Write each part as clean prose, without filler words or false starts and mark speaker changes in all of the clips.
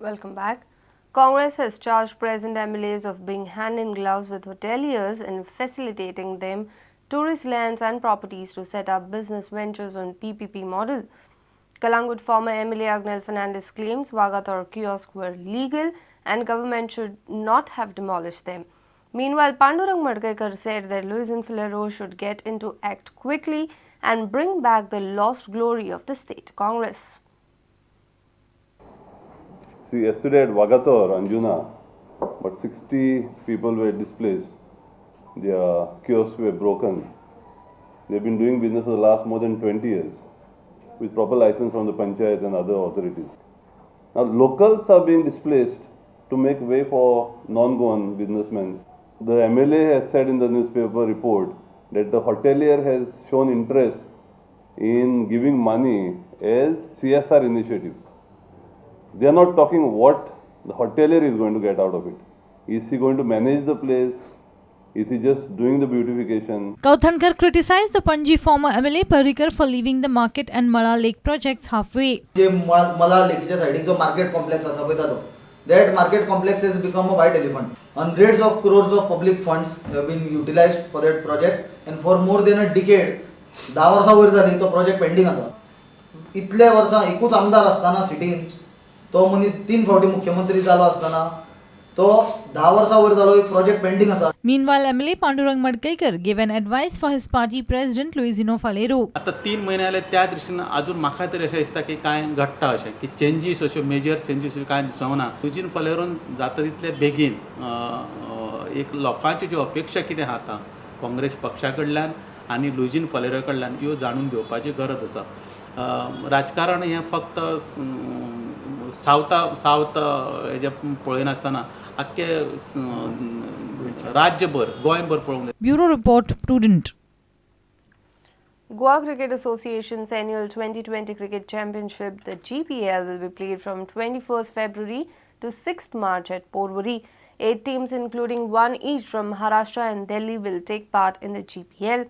Speaker 1: Welcome back. Congress has charged present MLAs of being hand in gloves with hoteliers and facilitating them tourist lands and properties to set up business ventures on PPP model. Calangute former MLA Agnel Fernandez claims Vagator kiosks were legal and government should not have demolished them. Meanwhile, Pandurang Madkaikar said that Luizinho Faleiro should get into act quickly and bring back the lost glory of the state Congress.
Speaker 2: See, yesterday at Vagator, Anjuna, about 60 people were displaced. Their kiosks were broken. They've been doing business for the last more than 20 years with proper license from the panchayat and other authorities. Now, locals are being displaced to make way for non-Goan businessmen. The MLA has said in the newspaper report that the hotelier has shown interest in giving money as CSR initiative. They are not talking what the hotelier is going to get out of it. Is he going to manage the place? Is he just doing the beautification?
Speaker 3: Kawthankar criticized the Panji former MLA Parrikar for leaving the market and Mala Lake projects halfway.
Speaker 4: जे मला लेकीच्या सायडीक जो market complex आसा पळय ताजो, that market complex has become a white elephant. Hundreds of crores of public funds have been utilised for that project and for more than a decade, 10 वर्सां वयर जाली तो प्रोजेक्ट पेंडींग आसा. इतले वर्सां एकूच आमदार आसतना सिटीन तो मनीस 3 फावटी मुख्यमंत्री जालो आसतना तो 10 वर्सां वयर जालो एक प्रोजेक्ट पेंडींग आसा.
Speaker 3: Meanwhile, MLA Pandurang Madkaikar gave an advice for his party president Luizinho Faleiro.
Speaker 5: आता 3 म्हयने जाले त्या दृश्टीन अजून म्हाका तरी अशें दिसता की कांय घडटा अशें की चेंजीस अश्यो मेजर चेंजीस कांय दिसना. लुईजिन फालेरोन जाता तितले बेगीन एक लोकांच्यो ज्यो अपेक्षा कितें आहा आतां काँग्रेस पक्षा कडल्यान आनी लुईजिन फालेरो कडल्यान ह्यो जाणून घेवपाची गरज आसा. राजकारण हें फक्त सावथ हेजें पळयनासतना आख्खे राज्यभर गोंयभर पळोवंक जाय.
Speaker 3: Bureau Report, Prudent.
Speaker 1: Goa Cricket Association's annual 2020 Cricket Championship, the GPL, will be played from 21st February to 6th March at Porvorim. 8 teams, including one each from Maharashtra and Delhi, will take part in the GPL.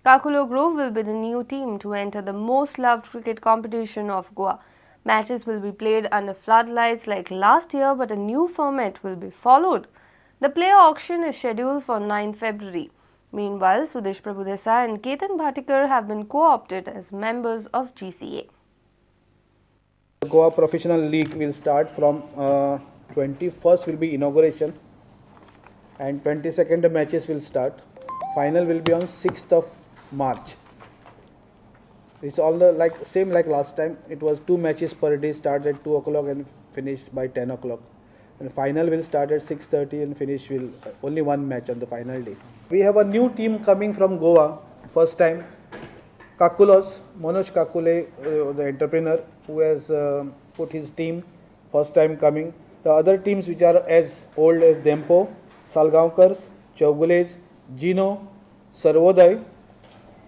Speaker 1: Kakulo Grove will be the new team to enter the most loved cricket competition of Goa. Matches will be played under floodlights like last year, but a new format will be followed. The player auction is scheduled for 9 February. Meanwhile, Sudesh Prabhudesai and Ketan Bhatikar have been co-opted as members of GCA.
Speaker 6: Goa Professional League will start from 21st will be inauguration and 22nd the matches will start. Final will be on 6th of March. It's all the like same like last time. It was 2 matches per day, start at 2 o'clock and finish by 10 o'clock. And final will start at 6:30 and finish will only one match on the final day. We have a new team coming from Goa, first time. Kakulos, Manoj Kakule, the entrepreneur who has put his team, first time coming. The other teams which are as old as Dempo, Salgaonkars, Chowgules, Gino, Sarvodaya,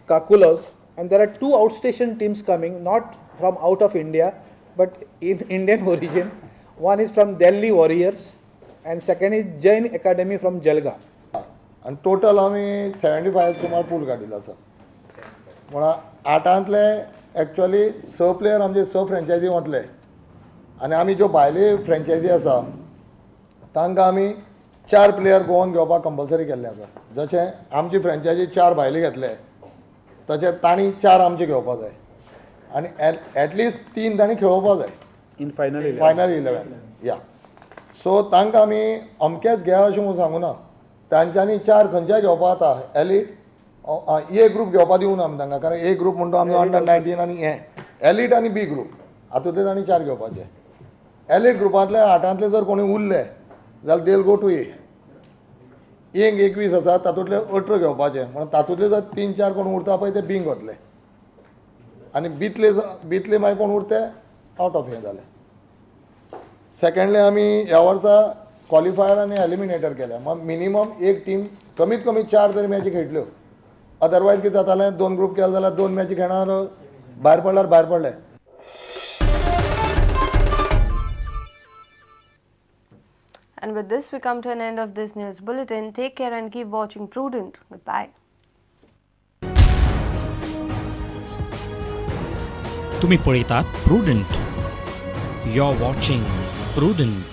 Speaker 6: Kakulos, and there are 2 outstation teams coming, not from out of India, but in Indian origin. One is from Delhi Warriors and second is Jain Academy from Jalga.
Speaker 7: आनी total आमी 75 सुमार पूल काडिल्लो आसा. म्हणून 8तांतले actually 6 player आमचे 6 franchise वतले आनी आमी ज्यो भायले फ्रेंचायजी आसा तांकां आमी 4 प्लेयर गोवन घेवपाक कंपल्सरी केल्ले आसा. जशें आमची फ्रेंचायजी 4 भायले घेतले तशें तांणी 4 आमचे घेवपा जाय आनी एटलिस्ट 3 तांणी खेळोवपा जाय
Speaker 6: in final 11.
Speaker 7: Final 11 या. सो तांकां आमी अमकेच घेया अशें म्हणून सांगूना, तांच्यांनी 4 खंयच्याय घेवपा जाता. एलिट ए ग्रूप घेवपा दिवना आमी तांकां, कारण ए ग्रूप म्हणटा आमचो अंडर 19 आनी हें एलिट आनी बी ग्रूप हातूंतले तांणी 4 घेवपाचे. एलिट ग्रुपांतले 8तांतले जर कोणी उरले जाल्यार देल गो टू ए. एक 21 आसा तातूंतले 18 घेवपाचे, म्हणून तातूंतले जर 3-4 कोण उरता पळय ते बींक वतले आनी बितले मागीर कोण उरते आवट ऑफ हें जालें. सेकेंडली आमी ह्या वर्सा क्वॉलिफायर आनी एलिमिनेटर केल्या, मग मिनिमम एक टीम कमीत कमी 4 तरी मॅची खेळटल्यो. अदरवायज कितें जातालें, 2 ग्रूप केले जाल्यार 2 मॅची खेळणार भायर पडल्यार भायर पडले.
Speaker 1: And with this, we come to an end of this news bulletin. Take care and keep watching Prudent. Goodbye.
Speaker 8: तुम्ही पळयतात Prudent. You're watching Prudent.